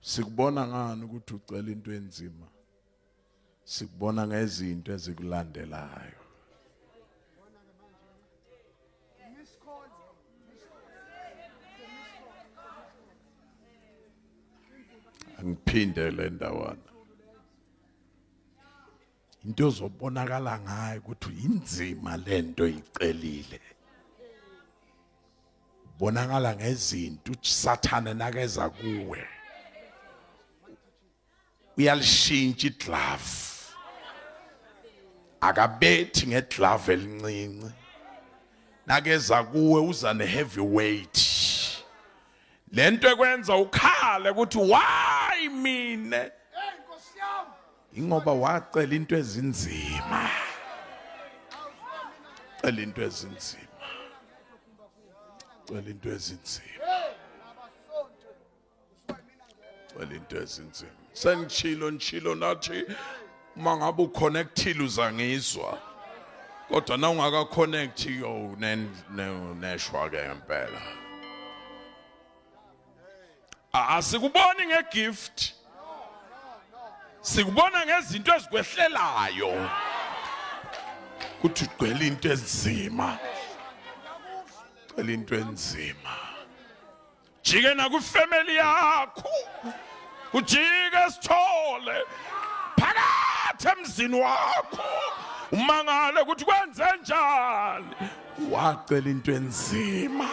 Sikubona ngani ukuthi ucela into enzima? Sikubona ngezinto ezikulandelayo. Angiphinde le ndawana. Into ozobonakala ngayo ukuthi inzima lento icelile. Bonakala ngezinto uSathane nakeza kuwe. Uyalishintsha iglove. Akabethi ngeglove elincinci. Nakeza kuwe uza neheavyweight. Lento ekwenza ukhale ukuthi why mina? Hey Nkosi yami. Ingoba wacela into ezinzima. Cela into ezinzima. Cela into ezinzima. Cela into ezinzima. Sengishilo nishilo nathi uma ngabe uconnectile uzangizwa. Kodwa na ungaka connect yo neshwa ke ngempela. Asikuboni ngegift. Sikubona ngezinto ezikwehlelayo. Kuthi ugcwele into enzima. Cela into enzima. Jike na kwifamily yakho. Ujike sithole phakathi emzini wakho. Umangale ukuthi kwenze njani. Wacela into enzima.